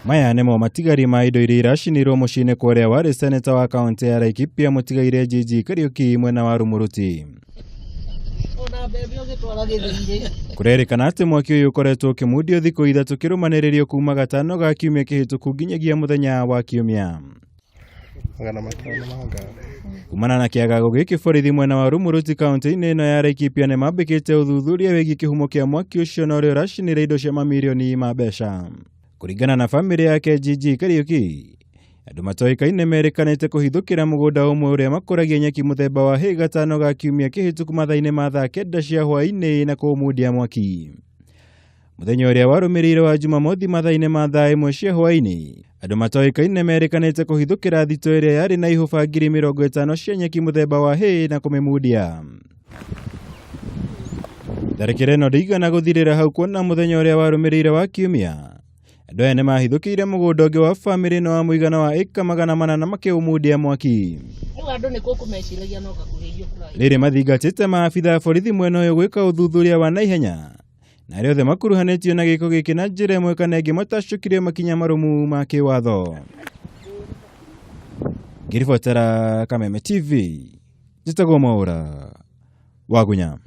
Maya nĩmo matigari ma indo iria iracinirwo mũciĩ-inĩ kwa ũrĩa warĩ seneta wa kaũntĩ ya Laikipia mũtigaire Jiji Kariũki mwena wa Rumuruti. Ona mbembe ũgĩtwara gĩthĩi-rĩ. Kũrerĩkana atĩ mwaki ũyũ ũkoretwo ũkĩmundio thikũ ithatũ kĩrũmanĩrĩrio kuma gatano ga kiumia kĩhĩtũku nginyagia mũthenya wa kiumia. 500 ma ngari. Kumana na kĩagago gĩkĩ borithi mwena wa Rumuruti kaunti-inĩ ĩno ya Laikipia nĩ mambĩkĩte ũthuthuria wĩgiĩ kĩhumo kĩa mwaki ũcio na ũrĩa ũracinire indo cia mamirioni ma mbeca. Kũringana na bamĩrĩ yake GG Kariũki, andũ matoĩkaine merĩkanĩte kũhithũkĩra mũgũnda ũmwe ũrĩa makũragia nyeki mũthemba wa hay gatano ga kiumia kĩhĩtũku mathaa-inĩ ma thaa kenda cia hwaĩ-inĩ na kũũmundia mwaki. Mũthenya ũrĩa warũmĩrĩire wa Jumamothi mathaa-inĩ ma thaa ĩmwe cia hwaĩ-inĩ, andũ matoĩkaine merĩkanĩte kũhithũkĩra thito ĩrĩa yarĩ na ihũba 50,000 cia nyeki mũthemba wa hay na kũmĩmundia. Tharĩkĩro ĩno ndĩigana gũthirĩra hau kuona mũthenya ũrĩa warũmĩrĩire wa kiumia, andũ aya nĩmahithũkĩire mũgũnda ũngĩ wa bamĩrĩ ĩno wa mũigana wa ĩka 400 na makĩũmundia mwaki. Rĩu andũ nĩ kũkũ meciragia no gakuhĩhio kũraihu. Rĩrĩ mathingatĩte maabitha a borithi mwena ũyũ gwĩka ũthuthuria wa naihenya na arĩa othe makuruhanĩtio na gĩko gĩkĩ na njĩra ĩmwe kana ĩngĩ matacũkirio makinya marũmu ma kĩwatho. Ngĩribotera Kameme TV, njĩtagwo Mwaũra Wagunya.